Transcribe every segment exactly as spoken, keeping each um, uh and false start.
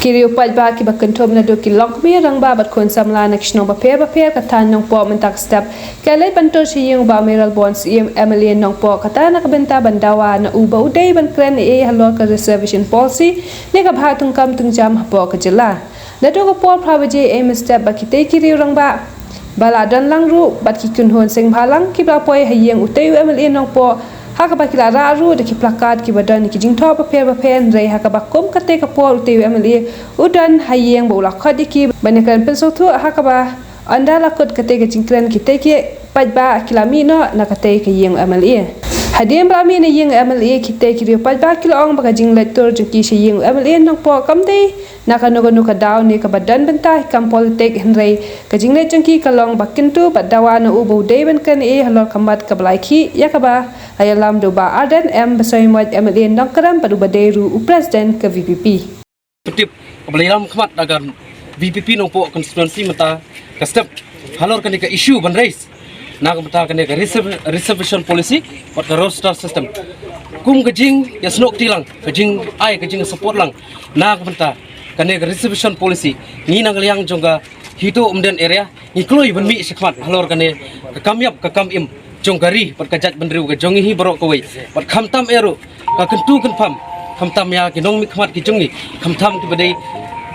Ki riew paidbah kiba kynthup naduh ki longkmie, rangbah bad khun samla na ki shnong bapher bapher ka thaiñ Nongpoh mynta ka step ki la leit ban tur sha ïing u Bah Mayralborn Syiem, M L A Nongpoh, kata na ka bynta ban dawa na u ba u dei ban kren ei ei halor ka reservation policy ne ka bhah tyngkam tyngjam hapoh ka jylla. Naduh ka por phra baje mynstep ba kitei ki riew rangbah ba la don lang ruh bad ki kynhun seng bhalang kiba la poi ha ïing utei u M L A Nongpoh, ha kaba ki la rah ruh da ki placard kiba don ki jingthoh bapher bapher, hynrei ha kaba kum katei ka por utei u M L A u don ha ïing ba u la khot ïa ki ban ïakren pynsngewthuh, ha kaba ynda la kut katei ka jingkren kitei ki paidbah ki la mih noh na katei ka ïing u M L A. Hadien ba la mih na ïing u M L A, kitei ki riew paidbah ki la ong ba ka jingleit tur jong ki sha ïing u M L A Nongpoh kam dei na kano kano ka daw ne kaba don bynta ha ki kam politik, hynrei ka jingleit jong ki ka long ba kyntu bad dawa na u ba u dei ban kren ei ei halor ka mat kaba la ïakhih ïa kaba la ïalam da u Bah Ardent M Basaiawmoit, M L A Nongkrem bad uba dei ruh u president ka V P P. Tip kaba la ïalam khmat da ka V P P Nongpoh constituency mynta ka step halor kane ka issue ban raise na ka bynta kane ka reserv-, reservation policy bad ka roster system. Kum ka jingïasnoh kti lang, ka jingai, ka jingsupport lang na ka bynta kane ka reservation policy, ngi na ka liang jong ka Hito Umden area ngi kloi ban mih shakhmat halor kane ka kam ïap ka kam im jong ka ri bad ka jaitbynriew ka jong ngi hi baroh kawei. Bad khamtam eh ruh ka kyntu kynpham, khamtam ïa ki nongmihkhmat ki jong ngi, khamtam kiba dei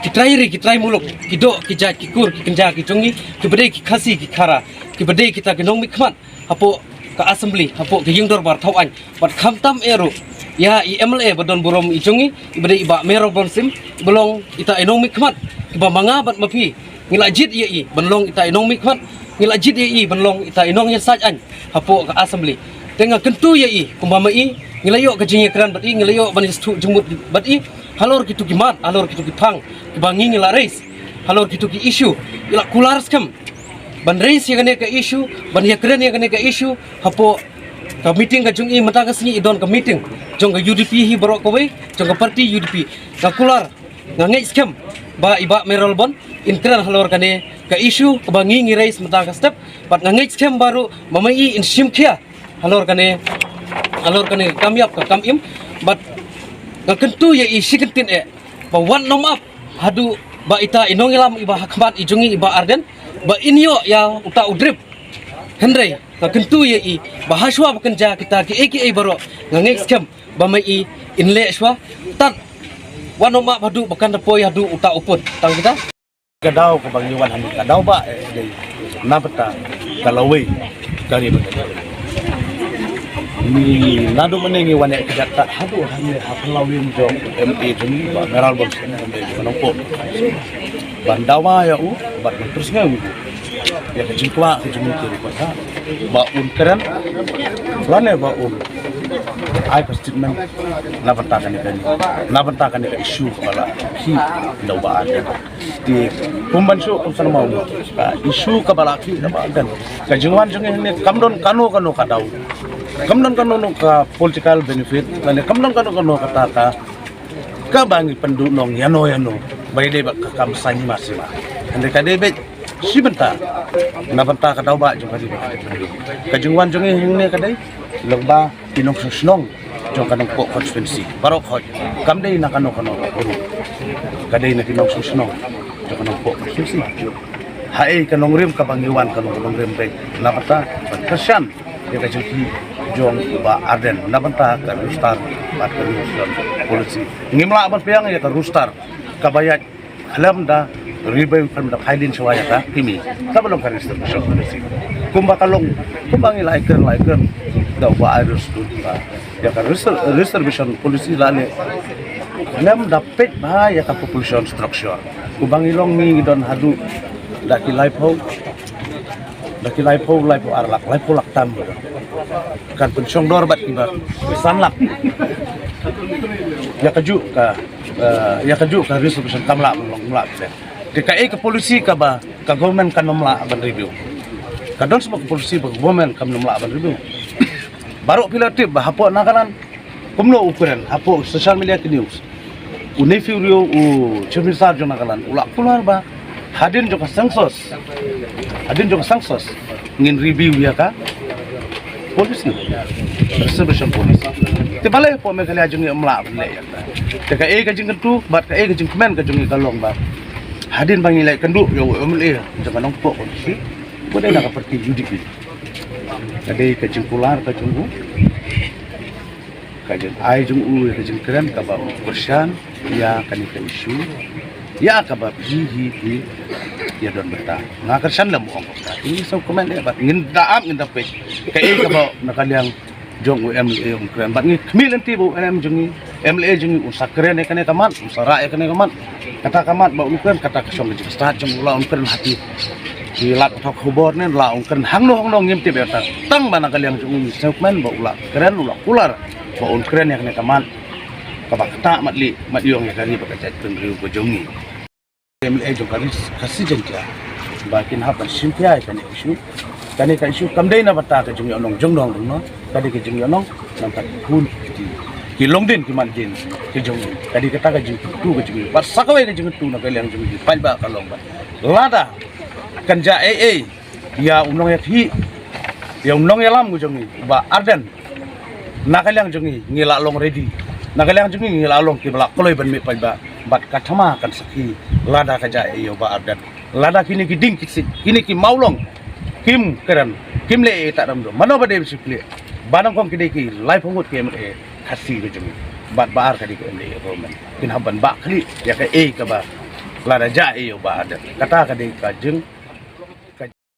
ki trai ri ki trai muluk, ki doh ki jait ki kur ki kynja ki jong ngi, kiba dei ki Khasi ki Khara, kiba dei kita ki nongmihkhmat hapoh ka assembly, hapoh ka ïing dorbar thaw aiñ. Bad khamtam eh ruh ïa i M L A ba don burom i jong ngi, iba dei i Bah Mayralborn Syiem, iba long ita i nongmihkhmat kiba ma nga bad ma phi ngi la jied ïa i ban long ita i nongmihkhmat, ngi la jied ïa i ban long ita i nongïasaid aiñ hapoh ka assembly. Te nga kyntu ïa i kumba ma i ngi la ïoh ka jingïakren bad i, ngi la ïoh ban ïasngewthuh jingmut bad i halor kitu ki mat, halor kitu ki phang kiba ngi ngi la raise, halor kitu ki issue. I la kular skhem ban raise ïa kane ka issue, ban ïakren ïa kane ka issue hapoh ka meeting ka jong i mynta ka sngi. I don ka meeting jong ka U D P hi baroh kawei, jong ka party U D P. Nga kular, nga ngeit skhem ba i Bah Mayralborn in kren halor kane ka issue kaba ngi ngi raise mynta ka step. Bad nga ngeit skhem ba ruh ma ma i in shim khia halor kane, halor kane ka kam ïap ka kam im. Bad nga kyntu ïa i shi kyntien eh ba wat nym ap haduh ba ita i nongïalam iba ha khmat i jong i, i Bah Ardent, ba in ïoh ïa uta u drip. Hynrei nga kyntu ïa i ba hashwa ba kynja kita kiei kiei baroh, nga ngeit skhem ba ma i in leh shwa. Tad wat nym ap haduh ba kan da poi haduh uta u pud. Tang kita. Ka daw kaba ngi wan hangne ka daw ba, eh, dei na bynta ka lawei ka ri ba. Ngi naduh mynne ngi wan ïa ka jaka haduh hangne ha phyllaw ïing jong M P jong ngi Bah Mayralborn Syiem, M P jong Nongpoh, ban dawa ïa u bad ban pynsngew ïa u ïa ka jingkwah ka jong u, ka ri ba, ba un kren lane ba un ai ka statement na bynta kane ka, na bynta kane ka issue kaba la khih da u Bah Ardent. Te kum ban shu kum san mau ka issue kaba la khih da u Bah Ardent, ka jingwan jong ngi hangne kam don kano kano ka daw, kam don kano kano ka political benefit, lane kam don kano kano kata ka kaba ngi pynduh nong ïano ïano ba ïadei bad ka kam saiñ hima sima. Hynrei ka dei beit shi bynta na bynta ka daw ba jong ka ri ba. Ka jingwan jong ngi hangne ka dei lyngba ki nongshong shnong jong ka Nongpoh constituency baroh khoit, kam dei na kano kano ruh, ka dei na ki nongshong shnong jong ka Nongpoh constituency. Haei ka nongrim kaba ngi wan, ka nongrim beit na bynta ban kyrshan ïa ka jingkhih jong u Bah Ardent na bynta ka roster bad ka reservation policy. Ngim lah ban pdiang ïa ka roster kaba ïaid khlem da review, khlem da phaidien shuwa ïa ka kmie kaba long ka reservation policy. Kumba ka long, kumba ngi la ïakren, la ïakren da u Bah Airus Dud ba ïa ka reser-, reservation policy la leh khlem da peit bha ïa ka population structure. Kumba ngi long ngi don haduh da ki laiphew, da ki laiphew, laiphew ar lak, laiphew lak tam. Kan pynshong dor bad kiba san lak. Ïa kajuh ka, eh, ïa kajuh ka reservation kam lah ban long, kam lah. Te kaei ka policy kaba ka government kan ym lah ban review? Ka don shuh ka policy ba ka government kan ym lah ban review. Baroh phi la tip ba hapoh Nagaland kumno u kren hapoh social media ki news. U Neiphiu Rio, u Chief Minister jong Nagaland, u la kular ba hadien jong ka census, hadien jong ka census ngin review ïa ka policy. Reservation policy. Te balei hapoh Meghalaya jong ngi ym lah ban leh ïa kata. Te kaei ka jingkyntu bad kaei ka jingkmen ka jong ngi ka long ba hadien ba ngi leh kynduh ïa u M L A jong ka Nongpoh Constituency, u dei na ka party U D P. Ka dei ka jingkular ka jong u, ka jingai jong u ïa ka jingkren kaba u kyrshan ïa kane ka issue, ïa kaba phi hi phi ïa don bynta. Nga kyrshan lem, ong kata. Ngi sngewkmen ïa, bad ngin da ap, ngin da peit kaei kaba na ka liang jong u M L A un kren. Bad ngi khmih lynti ba u M L A jong ngi, M L A jong ngi un sa kren ïa kane ka mat, un sa rah ïa kane ka mat. Kata ka mat ba un kren, kata ka shong ka jingstad jong u, la un kren ha ki, ki lad pathok khubor ne la un kren hangno hangno, ngim tip ïa kata. Tang ba na ka liang jong u ngi sngewkmen ba u la kren, u la kular ba un kren ïa kane ka mat kaba ktah mat lieh mat ïong ïa ka ri bad ka jaitbynriew ka jong ngi. M L A jong ka Ri Khasi Jaiñtia ba kin hap ban shim khia ïa kane ka issue. Kane ka issue kam dei na bynta ka jingïohnong jong nong jong nong, ka dei ka jingïohnong na ka bynta ki khun ki kti, ki longdien ki mandien ki jong ngi. Ka dei kata ka jingkyntu ka jong ngi. Bad sa kawei ka jingkyntu na ka liang jong ngi paidbah ka long ba lada kan jia ei ei ïa u nongïakhih, ïa u nongïalam ka jong ngi u Bah Ardent, na ka liang jong ngi ngi la long ready. Na ka liang jong ngi ngi la long kiba la kloi ban mih paidbah. Bad ka thma kan sakhi lada ka jia ei ei ïa u Bah Ardent. Lada kine ki dieng ki siej, kine ki mawlong kim kren, kim leh ei ei tad ram dum, mano ba dei ban sngewkhlieh? Ba nyngkong ki dei ki laiphew ngut ki M L A Khasi ka jong ngi, bad ba ar ka dei ka M L A government. Kin hap ban bah khlieh ïa kaei kaba lada jia ei ei ïa u Bah Ardent. Kata ka dei ka jing